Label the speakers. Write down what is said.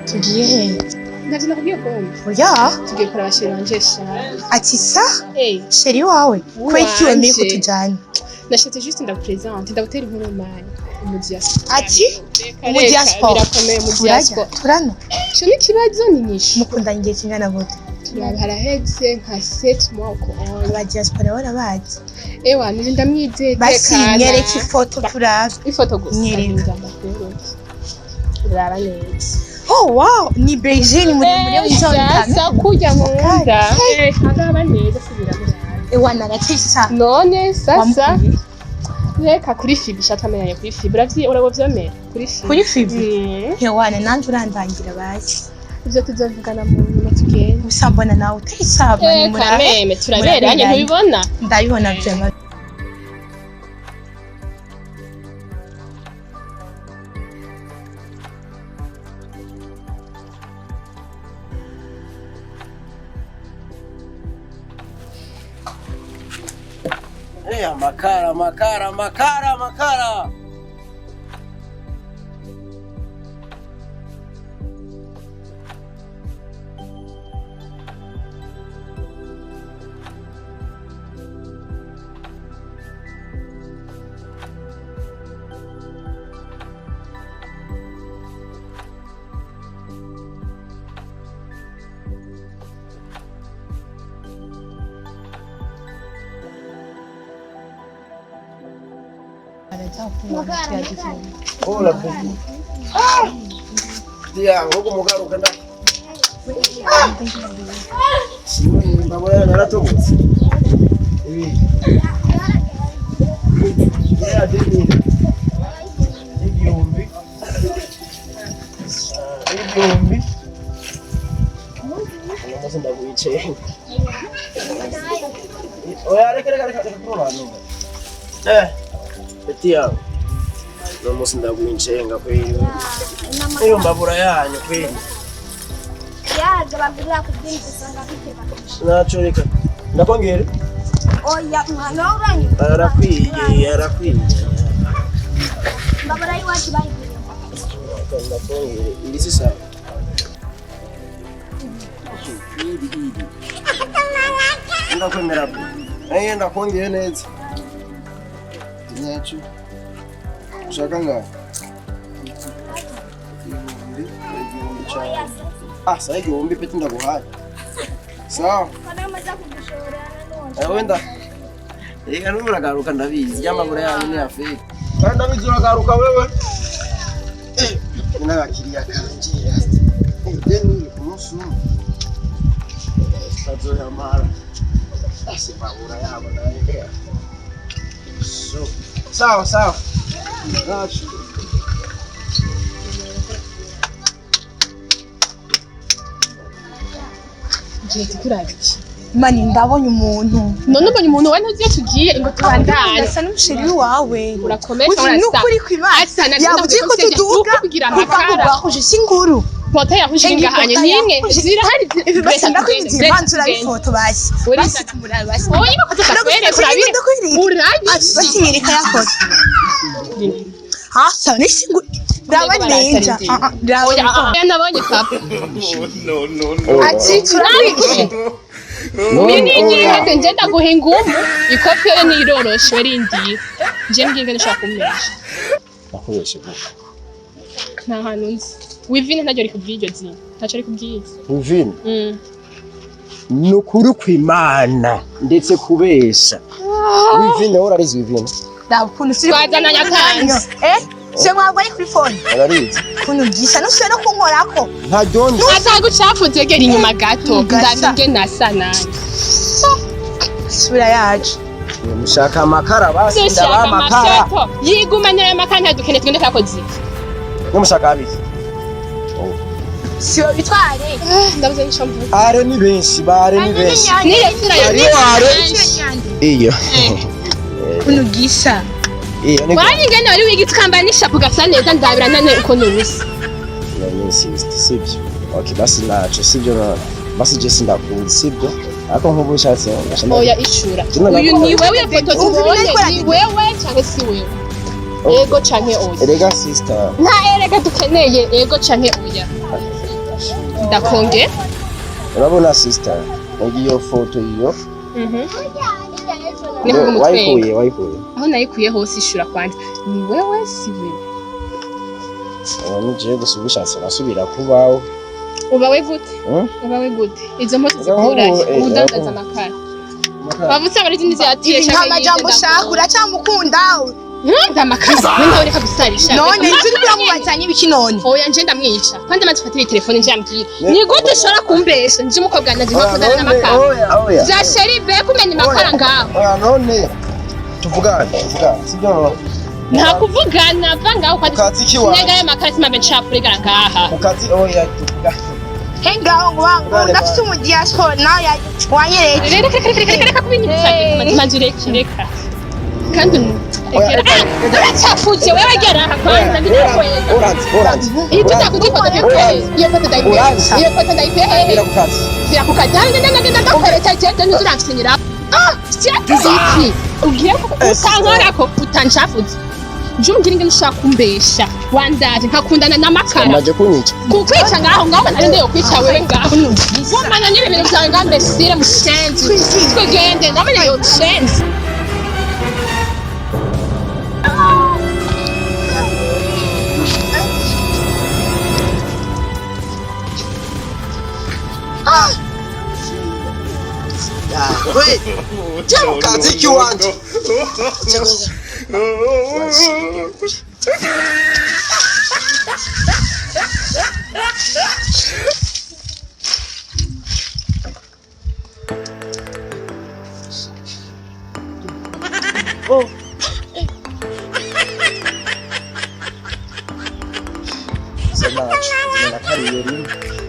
Speaker 1: Tugiye he?
Speaker 2: Ntavyo nakubwiye ko
Speaker 1: Oya.
Speaker 2: Tugiye kuraba chéri wanje sha.
Speaker 1: Ati sa?
Speaker 2: Eh.
Speaker 1: Chéri wawe kubera iki wemeye ko
Speaker 2: Wanje.
Speaker 1: tujana?
Speaker 2: Nashatse juste ndakupresente, ndagutera inkuru mani. Mu diaspora.
Speaker 1: Ati?
Speaker 2: Reka,
Speaker 1: Mu
Speaker 2: reka,
Speaker 1: diaspora.
Speaker 2: Birakomeye mu
Speaker 1: Turajya
Speaker 2: diaspora.
Speaker 1: turano.
Speaker 2: Ico ni ikibazo ni nyishu.
Speaker 1: Mukundanye igihe kingana gute?
Speaker 2: Turaba haraheze nka 7 mois uko on.
Speaker 1: Aba diaspora barabazi.
Speaker 2: Ewa, nje ndamwizeye.
Speaker 1: Basi
Speaker 2: tekana.
Speaker 1: nyereka ifoto turabe.
Speaker 2: Ifoto gusa.
Speaker 1: Nyereka.
Speaker 2: Ndakwereka. Uraba neza.
Speaker 1: Oh wow, ni Beijing muremure w'inzoka.
Speaker 2: Sasa kurya nkunda. Eh, agaba neza subira murabe.
Speaker 1: Ewa naratisa.
Speaker 2: None sasa
Speaker 1: Wamukuye?
Speaker 2: Reka kuri Fibi shatamenyanye kuri Fibi uravyi urabovyomera kuri Fibi.
Speaker 1: Kuri Fibi?
Speaker 2: Mm.
Speaker 1: Ewana nanjye urandangira basi.
Speaker 2: Ivyo tuzovugana mu nyuma tugende.
Speaker 1: Gusa mbona nawe utayisaba ni
Speaker 2: Eh,
Speaker 1: murabe.
Speaker 2: kameme turaberanye.
Speaker 1: Muraberanye.
Speaker 2: Ntubibona?
Speaker 1: Ndabibona vyama.
Speaker 3: Amakara, amakara, amakara, amakara. Hola, Pupu. Ah! Dia, huku mugaruka nda. Mbabona naratobotse. Ibi. Ya deni. 1000. 1000. Uno munsi ndawicaye. Oya, reka reka reka reka kurobanura. Eh. Peti yawe. Uno munsi ndaguhincenga kweli. Iyo mbabura yanyu kweli.
Speaker 4: Yaje bagurira ku byinshi usanga biteba.
Speaker 3: Naco reka. Ndakongere.
Speaker 4: Oya mwana uranyu.
Speaker 3: Arakwiye, arakwiye.
Speaker 4: Mbabura y'iwacu bayiguriye.
Speaker 3: Ndakongere. Iri si sawa. Iri iri. Ndakwemera bro. Eh, ndakongeye neza. Naco. Ushaka ngaho? 1000, 1000 cyane. Ah, sawa 1000 peti ndaguhaye. Sawa.
Speaker 4: Kana umaze kugushora none.
Speaker 3: Eh, wenda. Reka n'ubu uragaruka ndabizi. Y'amabura yanyu ni afeke. Kandi ndabizi uragaruka wewe. Eh, ni n'abakiriya kanje. Eh, deni ku munsi umwe. Bazoyamara. Ase mabura yabo nayo. Eh. So, sawa sawa. Nacho.
Speaker 2: Ngiye tukuraba iki?
Speaker 1: Mani ndabonye umuntu.
Speaker 2: None ubonye umuntu we ntuzi iyo tugiye ngo tubandanye.
Speaker 1: Asa n'umusheri wawe.
Speaker 2: Urakomeye
Speaker 1: Uzi
Speaker 2: urasa.
Speaker 1: nukuri kw'Imana.
Speaker 2: Asa na
Speaker 1: Yavuze ko tuduga
Speaker 2: kugira
Speaker 1: kuva
Speaker 2: amakara.
Speaker 1: kubahuje singuru.
Speaker 2: Pota yahuje
Speaker 1: Hengi
Speaker 2: ingahanye
Speaker 1: pota
Speaker 2: nimwe
Speaker 1: yahuje.
Speaker 2: zirahari.
Speaker 1: Basi ndakwinjiye manzi urabifoto basi.
Speaker 2: Uri-
Speaker 1: Basi tumurabe basi.
Speaker 2: Oya ko tutakwereka urabire.
Speaker 1: Ndakwereka.
Speaker 2: Urabizi.
Speaker 1: Basi nyereka ya foto. Ha, sawa n'isinguru. Raba neza. Ah, ah, raba
Speaker 2: Oya,
Speaker 1: neza.
Speaker 2: ah, ah, nabonye papa.
Speaker 1: Ati turakwiye.
Speaker 2: Ni ngiye nje ndaguha ingumu. Ikofi yo ni iroroshe werindiye. Nje mbwiye ingene ushaka kumesha.
Speaker 3: Nakubeshe gute?
Speaker 2: Nta hantu nzi. Wivine ntaryo rikubwiye iryo zina. Ntaco rikubwiye.
Speaker 3: Wivine.
Speaker 2: Mm.
Speaker 3: Ni ukuri kw'Imana ndetse kubesha. Wivine wowe urarizi wivine.
Speaker 1: Raba ukuntu turi
Speaker 2: Twazananye akanzu.
Speaker 1: Eh? Se mwagwa ari kuri phone.
Speaker 3: Arabizi.
Speaker 1: Kuntu gisa nusubire no kunkorako.
Speaker 3: Ntaryonzi.
Speaker 2: Atagucafuze, egera inyuma gato.
Speaker 1: Gasa.
Speaker 2: Ndabe ingene asa nanjye.
Speaker 1: Isura yacu.
Speaker 3: Mushaka amakara basi
Speaker 2: Dushaka
Speaker 3: ndabaha amakara.
Speaker 2: amafoto yigumanye ayo makara, ntadukeneye, tugende kakoze iki?
Speaker 3: Mushaka abiki?
Speaker 1: Siyo bitware.
Speaker 2: Ndabuze n'ico mvuga.
Speaker 3: Are ni benshi, bare ni benshi.
Speaker 2: Niyo sura yawe.
Speaker 3: Hariho are. Iyo.
Speaker 1: Kuntu gisa.
Speaker 3: Iyo ni
Speaker 2: Wari ingene wari wiga ukambara n'ishapo ugasa neza, ndabira nane ukuntu usa.
Speaker 3: Iyo ni sister, sibyo? Okay, basi naco, sibyo none. Basi je sindakuzi, sibyo? Ariko nk'ubu ushatse ndashaka.
Speaker 2: Oya, ishura.
Speaker 3: Kino
Speaker 2: Uyu ni wewe, iyo foto
Speaker 1: Ubu
Speaker 2: tubonye
Speaker 1: biriko
Speaker 2: ni wewe canke si wewe? Ego canke oya?
Speaker 3: Erega sister.
Speaker 2: Nta erega dukeneye, ego canke oya. Ndakonge.
Speaker 3: Urabona sister, iyo foto iyo.
Speaker 2: Ni kumutwenga.
Speaker 3: Wayikuye, wayikuye.
Speaker 2: Aho nayikuye hose, ishura kwanza, ni wewe si wewe?
Speaker 3: Ubu ni jewe gusa ubishatse nasubira kubaho.
Speaker 2: Ubawe gute?
Speaker 3: Hmm?
Speaker 2: Ubawe gute? Izo mpuzu
Speaker 3: Izo mpuzu,
Speaker 2: zikurahe? Ubudandaza amakara waba usanga ari izindi ziyatiye.
Speaker 1: Ibi nta majambo ushaka, uracyamukunda?
Speaker 2: Amakara we nawe, reka gusarisha.
Speaker 1: None inzu uriko uramubaza n'ibiki none?
Speaker 2: Oya, nje ndamwica kandi amaze ufatira telefone, nje ambwira ni gute ushobora kumbesha nje umukobwa ndazi nkakundana n'amakara.
Speaker 3: Oya, oya.
Speaker 2: Vya sheri be kumenya amakara ngaho.
Speaker 3: Oya, none tuvugane, tuvugane, sibyo none?
Speaker 2: Nta kuvugana, va ngaho kwa
Speaker 3: Ukazi iki wawe?
Speaker 2: sinega y'amakara simambe ncapfure gara ngaha.
Speaker 3: Mukazi, oya, tuvugane.
Speaker 1: Hengaho ngo wangu ndafite umudiaspora nawe wanyeretse.
Speaker 2: Reka, reka, reka, reka, reka kubinyibutsa, maze ureke, reka kandi
Speaker 3: Oya,
Speaker 2: uracafuje wewe, gera aha kwanza ndinakwega.
Speaker 3: Uranzi, uranzi.
Speaker 2: Iyo tutakuze ifoto ndayikuye, iyo foto ndayikuye,
Speaker 3: Uranzi.
Speaker 2: iyo foto ndayikuye hehe?
Speaker 3: Bira kukazi.
Speaker 2: Vira ku kazi ngenda ngenda ndakwereka jeje ntuzuramfinyira. Ah, iki ugiye utankorako utancafuze, nje umbwira ingene ushaka kumbesha wandaje nkakundana n'amakara.
Speaker 3: Amaje kunyica.
Speaker 2: Kukwica ngaho ngaho nari ndiyo kwica wewe ngaho wamana n'ibi bintu byawe ngaho mbesire mushenzi, twigende ndamenya yo mushenzi.
Speaker 3: We, je mukazi kiwanje. Zinacho, zina kariye rimwe.